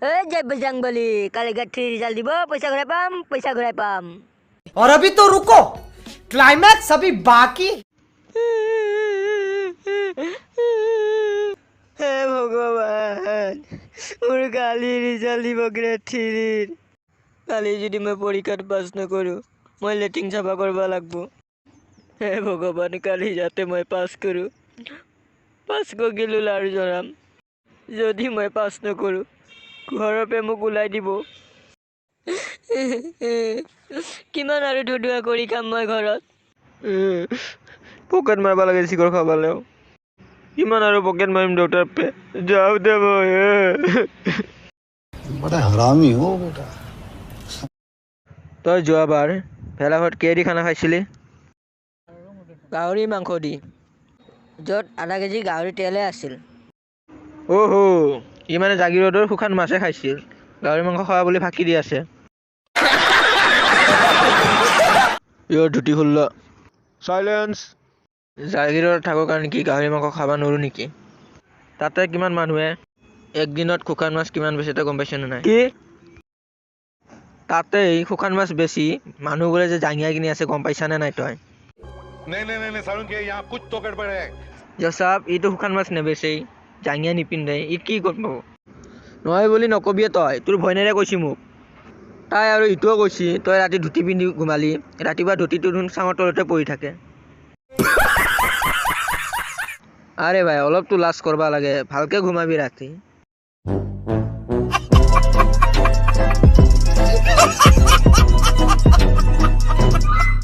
এই জয় বজৰং বলি। কালি grade three result দিব, পইচা ঘূৰাই পাম, পইচা ঘূৰাই পাম। और अभी तो रुको, क्लाइमैक्स अभी बाकी। হে ভগৱান, মোৰ কালি ৰিজাল্ট দিব গ্ৰেড থ্ৰীৰ। কালি যদি মই পৰীক্ষাত পাছ নকৰোঁ, মই লেট্ৰিন চাফা কৰিব লাগিব। হে ভগৱান, কালি যাতে মই পাছ কৰোঁ। 500 কিলো লাৰু জনাম। যদি মই পাছ নকৰোঁ, ঘৰৰ পৰা মোক ওলাই দিব। কিমান আৰু ধুধুৱা কৰি খাম মই ঘৰত? পকেট মাৰিব লাগে চিখৰ খাবলেও। কিমান আৰু পকেট মাৰিম দেউতাৰ পে? যাওঁ দে মই। बड़ा हरामी हो बेटा। তই যোৱাবাৰ ভেলাঘৰত কিহেদি খানা খাইছিলি? গাহৰি মাংস দি, য'ত আধা কেজি গাহৰি তেলে আছিল। অ' ই মানে জাগিৰোডৰ শুকান মাছে খাইছিল, গাহৰি মাংস খোৱা বুলি ফাঁকি দি আছে। ইয়াৰ ধুতি খুলল। চাইলেঞ্চ। জাগিৰোডত থাকো কাৰণে কি গাহৰি মাংস খাব নোৱাৰো নেকি? তাতে কিমান মানুহে একদিনত শুকান মাছ কিমান বেচে, তই গম পাইছনে নাই? কি তাতেই শুকান মাছ বেছি মানুহবোৰে যে জাঙিয়া কিনি আছে, গম পাইছানে নাই তই? नहीं नहीं नहीं नहीं सारुण के यहाँ कुछ तो गड़बड़ है। চাব, ইটো শুকান মাছ নেবেচেই, জাঙিয়া নিপিন্ধে, ই কি গম পাব? নহয় বুলি নকবিয়ে তই, তোৰ ভৈনীয়েৰে কৈছি মোক। তাই আৰু ইটোও কৈছি, তই ৰাতি ধুতি পিন্ধি ঘুমালি, ৰাতিপুৱা ধুতিটো দেখোন চাঙৰ তলতে পৰি থাকে। আৰে ভাই, অলপতো লাজ কৰবা লাগে, ভালকে ঘুমাবি ৰাতি।